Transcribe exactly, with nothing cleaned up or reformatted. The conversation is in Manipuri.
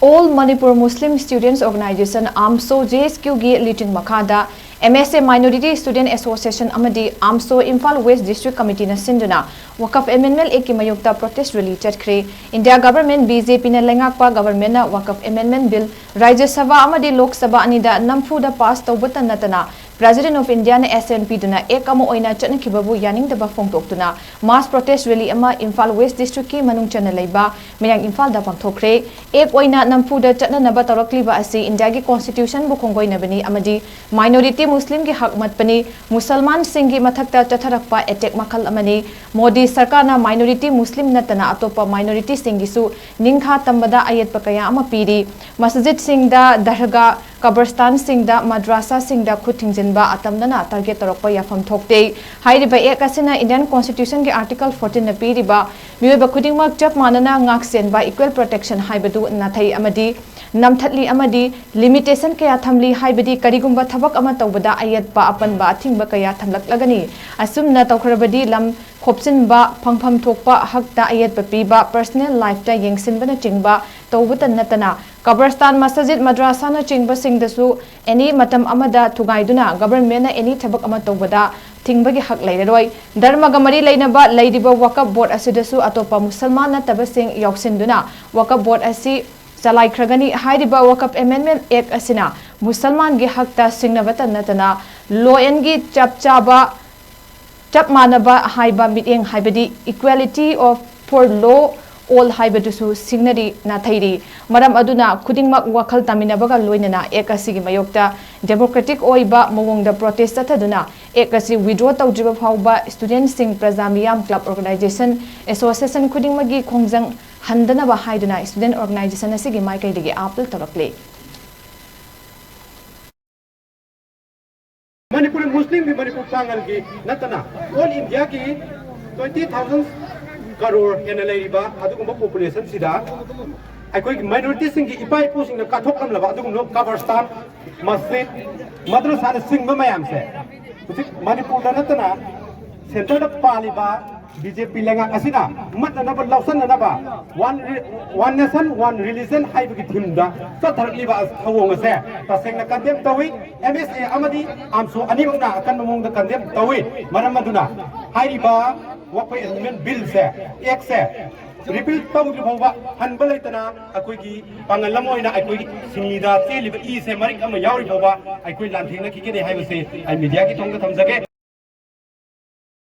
All Manipur Muslim Students Organization, AMSO, JSQꯒꯤ ꯂꯨꯆꯤꯡ ꯃꯈꯥꯗ MSA Minority Student Association ꯑꯃꯗꯤ AMSO Imphal West District Committeeꯅ ꯁꯤꯟꯗꯨꯅ Waqf Amendment Actꯀꯤ ꯃꯥꯌꯣꯛꯇ protest rally ꯆꯠꯈ꯭ꯔꯦ꯫ India Government, BJPꯅ ꯂꯩꯉꯥꯛꯄ governmentꯅ Waqf Amendment Bill Rajya Sabha ꯑꯃꯗꯤ Lok Sabha ꯑꯅꯤꯗ ꯅꯝꯐꯨꯗ pass ꯇꯧꯕꯇ ꯅꯠꯇꯅ President of Indiaꯅ assent ꯄꯤꯗꯨꯅ Act ꯑꯃ ꯑꯣꯏꯅ ꯆꯠꯅꯈꯤꯕꯕꯨ ꯌꯥꯅꯤꯡꯗꯕ ꯐꯣꯡꯗꯣꯛꯇꯨꯅ mass protest rally ꯑꯃ Imphal West Districtꯀꯤ ꯃꯅꯨꯡ ꯆꯟꯅ ꯂꯩꯕ ꯃꯌꯥꯡ ꯏꯝꯐꯥꯜꯗ ꯄꯥꯡꯊꯣꯛꯈ꯭ꯔꯦ꯫ Act ꯑꯣꯏꯅ ꯅꯝꯐꯨꯗ ꯆꯠꯅꯅꯕ ꯇꯧꯔꯛꯂꯤꯕ ꯑꯁꯤ Indiaꯒꯤ Constitutionꯕꯨ ꯈꯣꯡꯒꯣꯏꯅꯕꯅꯤ ꯑꯃꯗꯤ minority Muslimꯒꯤ ꯍꯛ ꯃꯠꯄꯅꯤ, ꯃꯨꯁꯜꯃꯥꯟꯁꯤꯡꯒꯤ ꯃꯊꯛꯇ ꯆꯠꯊꯔꯛꯄ attack ꯃꯈꯜ ꯑꯃꯅꯤ꯫ ꯃꯣꯗꯤ ꯁꯔꯀꯥꯔꯅ minority Muslim ꯅꯠꯇꯅ ꯑꯇꯣꯞꯄ minorityꯁꯤꯡꯒꯤꯁꯨ ꯅꯤꯡꯈꯥ ꯇꯝꯕꯗ ꯑꯌꯦꯠꯄ ꯀꯌꯥ ꯑꯃ ꯄꯤꯔꯤ꯫ ꯃꯁꯖꯤꯗꯁꯤꯡꯗ, ꯗꯔꯒꯥ, ꯀꯕꯔꯁꯇꯥꯟꯁꯤꯡꯗ, ꯃꯗ꯭ꯔꯥꯁꯥꯁꯤꯡꯗ ꯈꯨꯠ ꯊꯤꯡꯖꯤꯟꯕ ꯑꯇꯝꯅꯅ target ꯇꯧꯔꯛꯄ ꯌꯥꯐꯝ ꯊꯣꯛꯇꯦ꯫ ꯍꯥꯏꯔꯤꯕ Act ꯑꯁꯤꯅ Indian Constitutionꯒꯤ Article fourteenꯅ ꯄꯤꯔꯤꯕ ꯃꯤꯑꯣꯏꯕ ꯈꯨꯗꯤꯡꯃꯛ ꯆꯞ ꯃꯥꯟꯅꯅ ꯉꯥꯛ ꯁꯦꯟꯕ, equal protection ꯍꯥꯏꯕꯗꯨ ꯅꯥꯊꯩ ꯑꯃꯗꯤ ꯅꯝꯊꯠꯂꯤ ꯑꯃꯗꯤ limitation ꯀꯌꯥ ꯊꯝꯂꯤ, ꯍꯥꯏꯕꯗꯤ ꯀꯔꯤꯒꯨꯝꯕ ꯊꯕꯛ ꯑꯃ ꯇꯧꯕꯗ ꯑꯌꯦꯠꯄ, ꯑꯄꯟꯕ, ꯑꯊꯤꯡꯕ ꯀꯌꯥ ꯊꯝꯂꯛꯂꯒꯅꯤ꯫ ꯑꯁꯨꯝꯅ ꯇꯧꯈ꯭ꯔꯕꯗꯤ ꯂꯝ ꯈꯣꯞꯆꯤꯟꯕ, ꯐꯪꯐꯝ ꯊꯣꯛꯄ ꯍꯛꯇ ꯑꯌꯦꯠꯄ ꯄꯤꯕ, personal lifeꯇ ꯌꯦꯡꯁꯤꯟꯕꯅꯆꯤꯡꯕ ꯇꯧꯕꯇ ꯅꯠꯇꯅ ꯀꯕꯔꯁꯇꯥꯟ, ꯃꯁꯖꯤꯗ, ꯃꯗ꯭ꯔꯥꯁꯥꯅꯆꯤꯡꯕꯁꯤꯡꯗꯁꯨ any ꯃꯇꯝ ꯑꯃꯗ ꯊꯨꯒꯥꯏꯗꯨꯅ governmentꯅ any ꯊꯕꯛ ꯑꯃ ꯇꯧꯕꯗ ꯊꯤꯡꯕꯒꯤ ꯍꯛ ꯂꯩꯔꯔꯣꯏ꯫ ꯙꯔꯃꯒ ꯃꯔꯤ ꯂꯩꯅꯕ ꯂꯩꯔꯤꯕ Waqf Board ꯑꯁꯤꯗꯁꯨ ꯑꯇꯣꯞꯄ ꯃꯨꯁꯜꯃꯥꯟ ꯅꯠꯇꯕꯁꯤꯡ ꯌꯥꯎꯁꯤꯟꯗꯨꯅ Waqf Board ꯑꯁꯤ ꯆꯂꯥꯏꯈ꯭ꯔꯒꯅꯤ꯫ ꯍꯥꯏꯔꯤꯕ Waqf Amendment Act ꯑꯁꯤꯅ ꯃꯨꯁꯜꯃꯥꯟꯒꯤ ꯍꯛꯇ ꯁꯤꯡꯅꯕꯇ ꯅꯠꯇꯅ law and orderꯒꯤ ꯆꯞ ꯆꯥꯕ, ꯆꯞ ꯃꯥꯟꯅꯕ ꯍꯥꯏꯕ ꯃꯤꯠꯌꯦꯡ, ꯍꯥꯏꯕꯗꯤ equality of, for law all ꯍꯥꯏꯕꯗꯨꯁꯨ ꯁꯤꯡꯅꯔꯤ, ꯅꯥꯊꯩꯔꯤ꯫ ꯃꯔꯝ ꯑꯗꯨꯅ ꯈꯨꯗꯤꯡꯃꯛ ꯋꯥꯈꯜ ꯇꯥꯃꯤꯟꯅꯕꯒ ꯂꯣꯏꯅꯅ Act ꯑꯁꯤꯒꯤ ꯃꯥꯌꯣꯛꯇ democratic ꯑꯣꯏꯕ ꯃꯑꯣꯡꯗ protest ꯆꯠꯊꯗꯨꯅ Act ꯑꯁꯤ withdraw ꯇꯧꯗ꯭ꯔꯤꯕ ꯐꯥꯎꯕ studentꯁꯤꯡ, ꯄ꯭ꯔꯖꯥ ꯃꯤꯌꯥꯝ, club, organization, association ꯈꯨꯗꯤꯡꯃꯛꯀꯤ ꯈꯣꯡꯖꯪ ꯍꯟꯗꯅꯕ ꯍꯥꯏꯗꯨꯅ student organization ꯑꯁꯤꯒꯤ ꯃꯥꯏꯀꯩꯗꯒꯤ appeal ꯇꯧꯔꯛꯂꯤ꯫ ꯃꯅꯤꯄꯨꯔ ꯃꯨꯁꯂꯤꯝꯒꯤ, ꯃꯅꯤꯄꯨꯔ ꯄꯥꯉꯜꯒꯤ ꯅꯠꯇꯅ all Indiaꯒꯤ twenty thousand ꯀꯔꯣꯔ ꯍꯦꯟꯅ ꯂꯩꯔꯤꯕ ꯑꯗꯨꯒꯨꯝꯕ populationꯁꯤꯗ ꯑꯩꯈꯣꯏꯒꯤ minoritiesꯁꯤꯡꯒꯤ ꯏꯄꯥ ꯏꯄꯨꯁꯤꯡꯅ ꯀꯠꯊꯣꯛꯂꯝꯂꯕ ꯑꯗꯨꯒꯨꯝꯂꯕ ꯀꯕꯔꯁꯇꯥꯟ, ꯃꯁꯖꯤꯗ, ꯃꯗ꯭ꯔꯁꯥꯅꯆꯤꯡꯕ ꯃꯌꯥꯝꯁꯦ ꯍꯧꯖꯤꯛ ꯃꯅꯤꯄꯨꯔꯗ ꯅꯠꯇꯅ centreꯗ ꯄꯥꯜꯂꯤꯕ ꯕꯤ ꯖꯦ ꯄꯤ ꯂꯩꯉꯥꯛ ꯑꯁꯤꯅ ꯃꯠꯅꯅꯕ, ꯂꯧꯁꯟꯅꯅꯕ, one re-, one nation, one religion ꯍꯥꯏꯕꯒꯤ ꯊꯤꯝꯗ ꯆꯠꯊꯔꯛꯂꯤꯕ ꯑꯁ-, ꯊꯧꯑꯣꯡ ꯑꯁꯦ ꯇꯁꯦꯡꯅ ꯀꯟꯗꯦꯝ ꯇꯧꯏ꯫ ꯑꯦꯝ ꯑꯦꯁ ꯑꯦ ꯑꯃꯗꯤ ꯑꯥꯝꯁꯨ ꯑꯅꯤꯃꯛꯅ ꯑꯀꯟꯕ ꯃꯑꯣꯡꯗ ꯀꯟꯗꯦꯝ ꯇꯧꯏ꯫ ꯃꯔꯝ ꯑꯗꯨꯅ ꯍꯥꯏꯔꯤꯕ ꯋꯥꯛꯐ ꯑꯦꯃꯦꯟꯃꯦꯟ ꯕꯤꯜꯁꯦ, ꯑꯦꯛꯁꯦ, ꯔꯤꯄꯤꯜ ꯇꯧꯗ꯭ꯔꯤ ꯐꯥꯎꯕ, ꯍꯟꯕ ꯂꯩꯇꯅ ꯑꯩꯈꯣꯏꯒꯤ ꯄꯥꯡꯒꯜ ꯑꯃ ꯑꯣꯏꯅ ꯑꯩꯈꯣꯏꯒꯤ ꯁꯤꯡꯂꯤꯗ ꯆꯦꯜꯂꯤꯕ ꯏꯁꯦ ꯃꯔꯤꯛ ꯑꯃ ꯌꯥꯎꯔꯤ ꯐꯥꯎꯕ ꯑꯩꯈꯣꯏ ꯂꯥꯟꯊꯦꯡꯅꯈꯤꯒꯅꯤ ꯍꯥꯏꯕꯁꯦ ꯑꯩ ꯃꯤꯗꯤꯌꯥꯒꯤ ꯊꯣꯡꯗ ꯊꯝꯖꯒꯦ꯫